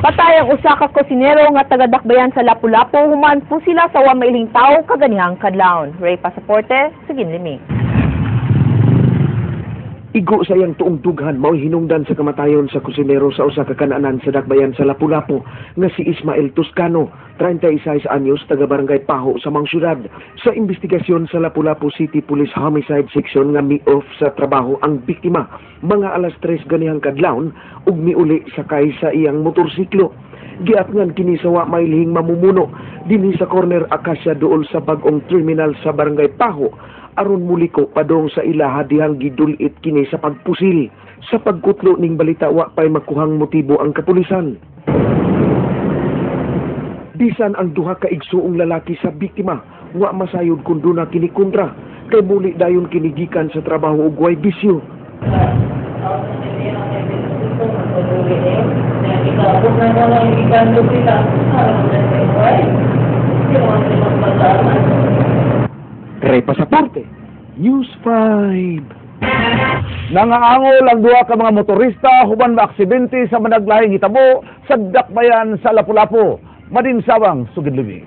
Patay ang usa ka kusinero nga taga-Dakbayan sa Lapu-Lapu human sila sa wa mailing tawo kaganihang kadlawon. Ray Pasaporte, Sugin Limi. Igo sa iyang tuong dughan mao'y hinungdan sa kamatayon sa kusinero sa usa ka kananan sa Dakbayan sa Lapu-Lapu nga si Ismael Toscano, 36 anyos, taga Barangay Paho sa Mang Syudad. Sa investigasyon sa Lapu-Lapu City Police Homicide Section nga mi-off sa trabaho ang biktima mga alas 3 ganihang kadlawon ug miuli sakay sa iyang motorsiklo. Giatngan kini sa wa mailhing mamumuno dinhi sa corner Acacia duol sa bag-ong terminal sa Barangay Paho aron muliko padong sa ilaha dihang gidulit kini sa pagpusil. Sa pagkutlo ning balita wa pay makuhang motibo ang kapulisan. Bisan ang duha ka igsuong lalaki sa biktima, wa masayod kun duna kini kontra kay muli dayon kini gikan sa trabaho ug way bisyo. Ray Pasaporte, News 5. Nangaangol ang duha ka mga motorista human maaksidente sa managlahing hitabo sa Dakbayan sa Lapu-Lapu. Madinsawang Sugid Limi.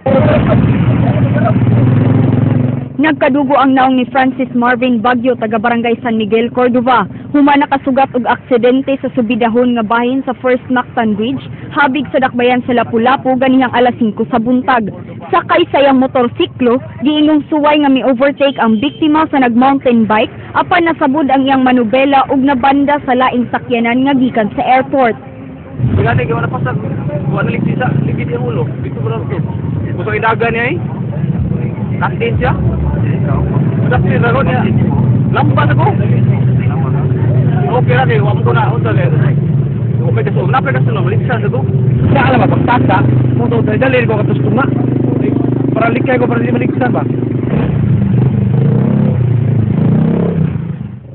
Nagkadugo ang naong ni Francis Marvin Bagyo taga Barangay San Miguel, Cordova. Human nakasugat og aksidente sa subidahon nga bahin sa First Mactan Bridge, habig sa Dakbayan sa Lapu-Lapu ganihang alas 5 sa buntag. Sakay sa iyang motorsiklo, giingong suway nga mi-overtake ang biktima sa nag-mountain bike apan nasabod ang iyang manubela ug nabanda sa laing sakyanan nga gikan sa airport. Gani kay wala pasag. Wala ligsi sa ligid ang ulo. Dito ba lang to? Gusto idaga niya eh. Nakdin siya. Daktin ra niya. Lambat ako. Okay ra kay wa mo na unsa kay. Okay kaso, napay kaso no, ligsan ako. Sa alam ba pagtata, mo to dali ko katos tunga. Para likay ko para di maligsan ba.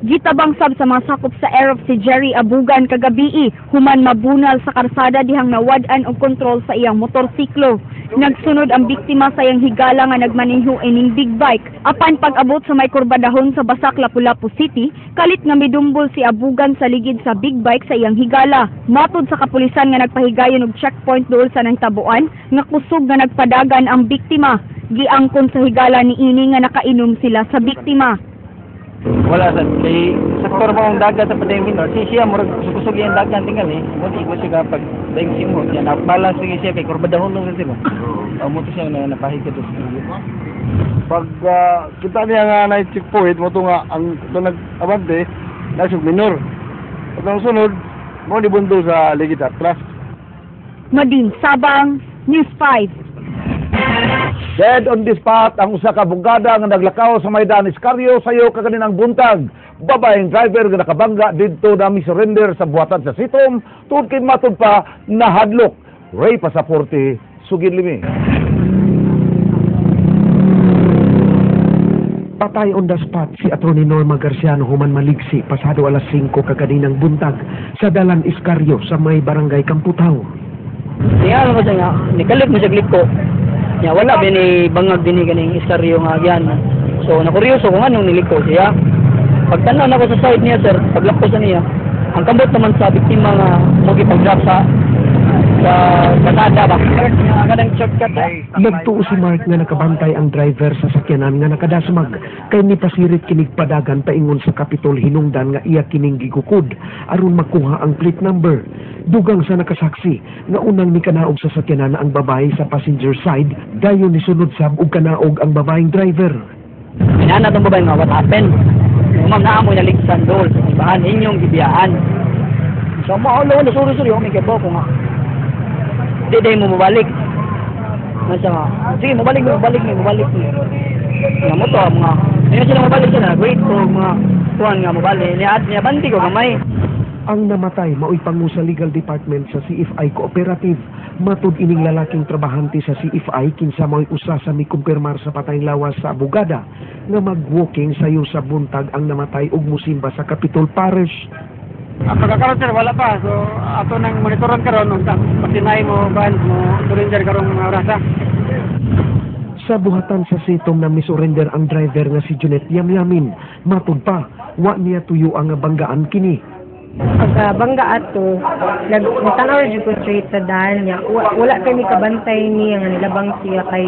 Gitabang sab sa mga sakop sa Aerof si Jerry Abugan kagabii, human mabunal sa karsada dihang nawad-an og kontrol sa iyang motorsiklo. Nagsunod ang biktima sa iyang higala nga nagmaneho ining big bike. Apan pag-abot sa may kurbadahon sa Basak, Lapu-Lapu City, kalit nga midumbol si Abugan sa ligid sa big bike sa iyang higala. Matod sa kapulisan nga nagpahigayon og checkpoint duol sa nangtabuan, nga kusog nga nagpadagan ang biktima. Giangkon sa higala ni ini nga nakainom sila sa biktima. Wala sa kay saktor mo ang dagat sa Padayong Minor. Si siya murag kusog-kusog iyang dagan tingal eh. Mo di ko siya pag dayon simo siya na balance lagi siya kay kurbadahon lang siya ba. Mo to siya na napahig kadto. Pag kita niya nga na checkpoint mo to nga ang to nag-abante nasug minor. At ang sunod mo ni bundo sa ligid atras. Madin Sabang, News 5. Dead on the spot ang usa ka bugada nga naglakaw sa Maidan Escario sayo kaganinang buntag. Babaeng driver nga nakabangga didto na mi-surrender sa buhatan sa Sitom tungod kay matud pa nahadlok. Ray Pasaporte, Sugid Limi. Patay on the spot si Atty. Norma Garciano human maligsi pasado alas 5 kaganinang buntag sa Dalan Escario sa may Barangay Kamputhaw. Tingala ko siya nga nikalit mo siya gliko. Ya wala ba ni bangag dinhi kaning Escario nga agyan. So nakuryoso kung anong niliko siya. Pagtanaw nako sa side niya sir, paglakpo sa niya, ang kamot naman sa biktima nga mo gipag-drop sa kalsada ba. Kanang shortcut. Nagtuo si Mark nga nakabantay ang driver sa sakyanan nga nakadasmag kay nipasirit kinig padagan paingon sa Kapitol hinungdan nga iya kining gigukod aron makuha ang plate number. Dugang sa nakasaksi nga unang nikanaog sa sakyanan ang babae sa passenger side dayon nisunod sab og kanaog ang babaeng driver. Minana tong babae nga what happened? Ma'am naa mo naligsan dol sa simbahan inyong gibiyaan. So maolo na sorry sorry kami kay ko nga. Di day mo mabalik. Nasa nga. Sige mabalik mo mabalik mo mabalik mo. Nga mo to mga ayun sila mabalik sila wait ko mga tuan nga mabalik niya at niya bandi ko gamay. Ang namatay mao'y pangu sa legal department sa CFI Cooperative. Matud ining lalaking trabahante sa CFI kinsa mao'y usa sa mikumpirmar sa patayng lawas sa abogada nga mag-walking sayo sa buntag ang namatay og musimba sa Capitol Parish. Pagkakaroon sir wala pa. So ato nang monitoran karon ug pasinay mo ban mo surrender karong mga orasa. Sa buhatan sa sitom na misurrender ang driver nga si Junet Yamyamin, matud pa wa niya tuyo ang banggaan kini. Pagkabangga ato, nagtanaw jud ko straight sa daan niya. Wala kay mi kabantay niya nga nilabang siya kay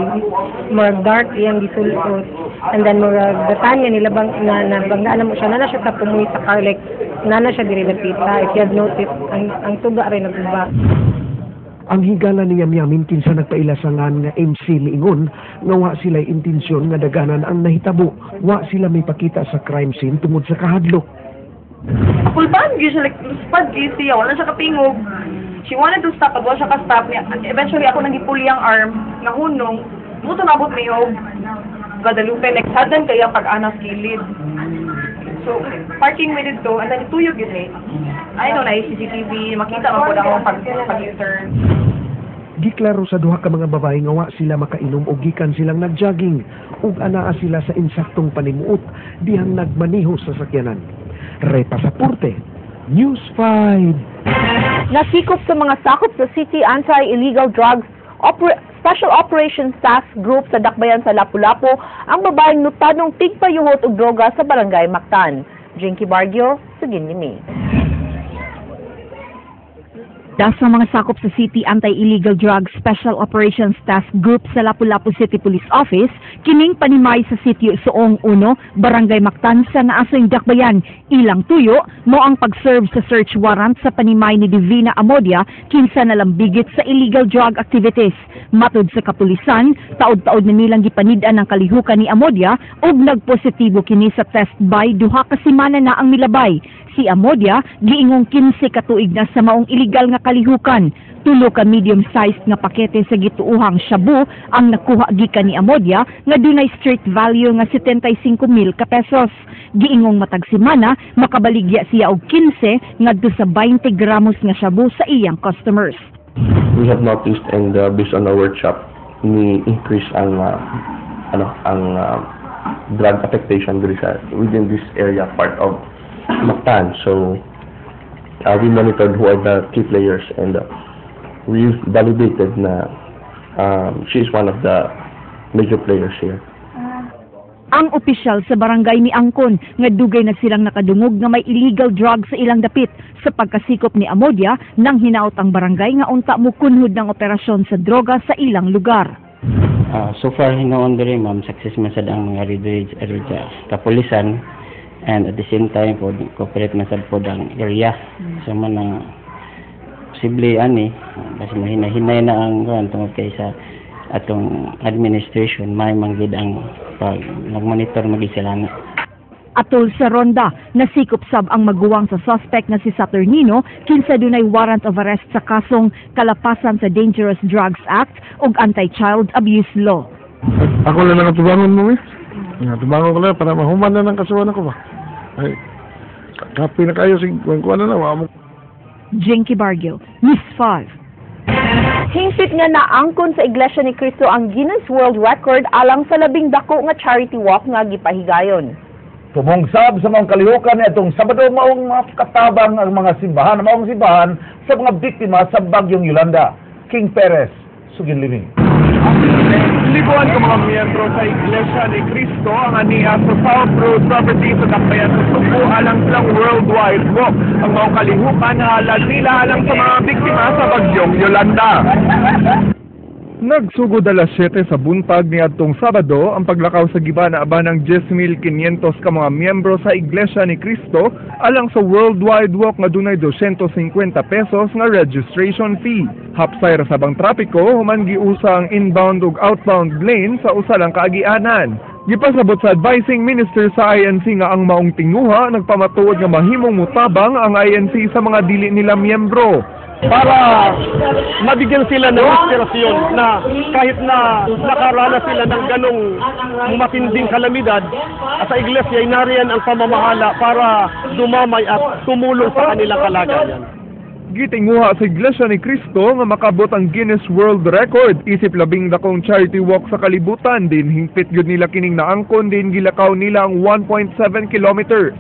murag dark iyang gisulot. And then murag the time nga nilabang na nabanggaan na mo siya, nana siya sa pumoy sa car, like nana siya diri lapita. If you have noticed, ang tuga rin naguba. Ang higala ni Yamyamin, kinsa nagpaila sa ngan nga MC, miingon nga wa sila intensyon nga daganan ang nahitabo. Wa sila may pakita sa crime scene tungod sa kahadlok. Kulbaan gyud siya, like spud gyud siya, wala siya kapingog. She wanted to stop, but wala siya ka-stop niya. Eventually ako nang gipuli ang arm, nahunong, muto nabot mi og Guadalupe, like sudden kaya pag-anas kilid. So, parking mi didto, and then tuyog yun eh. I know na CCTV, makita man po akong pag U-turn. Giklaro sa duha ka mga babae nga wa sila makainom og gikan silang nagjogging ug anaa sila sa insaktong panimuot dihang nagmaneho sa sakyanan. Ray Pasaporte, News 5. Nasikop sa mga sakop sa City Anti-Illegal Drugs Special Operations Task Group sa Dakbayan sa Lapu-Lapu ang babaeng notadong tigpayuhot og droga sa Barangay Mactan. Jinky Bargio, sugin ni. Das sa mga sakop sa City Anti-Illegal Drugs Special Operations Task Group sa Lapu-Lapu City Police Office, kining panimay sa sitio Suong 1, Barangay Mactan sa Naasoy Dakbayan. Ilang tuyo mo ang pag-serve sa search warrant sa panimay ni Divina Amodia kinsa nalambigit sa illegal drug activities. Matud sa kapulisan, taod-taod na nilang gipanid-an ang kalihukan ni Amodia ug nagpositibo kini sa test by 2 ka semana na ang milabay. Si Amodia giingong 15 ka tuig na sa maong illegal nga kalihukan. 3 ka medium-sized nga pakete sa gituuhang shabu ang nakuha gikan ni Amodia nga dunay street value nga 75,000 ka pesos. Giingong matag semana makabaligya siya og 15 ngadto sa 20 gramos nga shabu sa iyang customers. We have noticed and based on our workshop, ni increase ang ano ang drug affectation diri sa within this area, part of Mactan. So we monitored who are the key players and we validated na she is one of the major players here. Ang opisyal sa barangay miangkon nga dugay na silang nakadungog nga may illegal drug sa ilang dapit. Sa pagkasikop ni Amodia, nang hinaot ang barangay nga unta mo kunhod ng operasyon sa droga sa ilang lugar. So far hinuon diri, ma'am, success man sad ang mga area kapulisan and at the same time po cooperate man sad po ang area. So man ang posible ani kasi mahinahinay na ang kuan tungod kay sa atong administration may manggid ang pag nagmonitor magi sila na. Atol sa ronda, nasikop sab ang maguwang sa suspect na si Saturnino kinsa dunay warrant of arrest sa kasong kalapasan sa Dangerous Drugs Act ug Anti-Child Abuse Law. Ako lang nakatubangon mo eh. Nakatubangon ko lang para mahuman na ng kasuhan ako ba. Ay, kapi na kayo, sig kuan na na, wa mo. Jinky Bargio, News 5. Hingpit nga naangkon sa Iglesia ni Cristo ang Guinness World Record alang sa labing dako nga charity walk nga gipahigayon. Tumong sab sa mga kalihukan itong Sabado maong mga katabang ang mga simbahan, maong simbahan sa mga biktima sa Bagyong Yolanda. King Perez, sugin living. Libuan ka mga miyembro sa Iglesia ni Cristo ang ania sa South Road Property sa Dakbayan sa Sugbo alang silang worldwide walk. Ang mga kalihukan na halad nila alang sa mga biktima sa Bagyong Yolanda. Nagsugod alas 7 sa buntag ni adtong Sabado ang paglakaw sa giba na ng 10,500 ka mga miyembro sa Iglesia ni Cristo alang sa worldwide walk nga dunay 250 pesos nga registration fee. Hapsay ra sabang trapiko human giusa ang inbound ug outbound lane sa usa lang kaagianan. Gipasabot sa advising minister sa INC nga ang maong tinguha nagpamatuod nga mahimong mutabang ang INC sa mga dili nila miyembro. Para mabigyan sila ng inspirasyon na kahit na nakaranas sila ng ganong matinding kalamidad, sa iglesia ay nariyan ang pamamahala para dumamay at tumulong sa kanilang kalagayan. Gitinguha sa Iglesia ni Cristo nga makabot ang Guinness World Record isip labing dakong charity walk sa kalibutan din hingpit gyud nila kining naangkon din gilakaw nila ang 1.7 kilometers.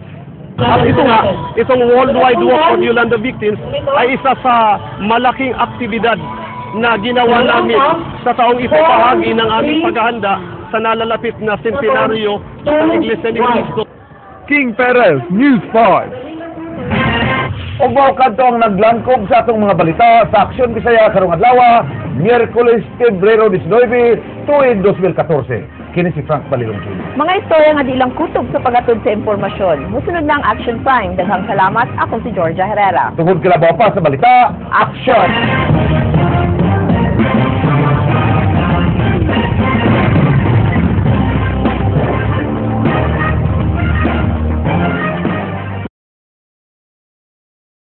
At ito nga, itong Worldwide Walk on Yolanda Victims ay isa sa malaking aktibidad na ginawa namin sa taong ito, bahagi ng aming paghahanda sa nalalapit na sentenaryo ng Iglesia ni Cristo. King Perez, News 5. Ug mao kadto ang naglangkob sa atong mga balita sa Aksyon Bisaya karong adlaw, Miyerkules, Pebrero 19, tuig 2014. Kini si Frank Balilong Jr. Mga istorya nga di lang kutob sa paghatod sa impormasyon. Musunod na ang Action Prime. Daghang salamat. Ako si Georgia Herrera. Tungod kilabaw pa sa balita, Action!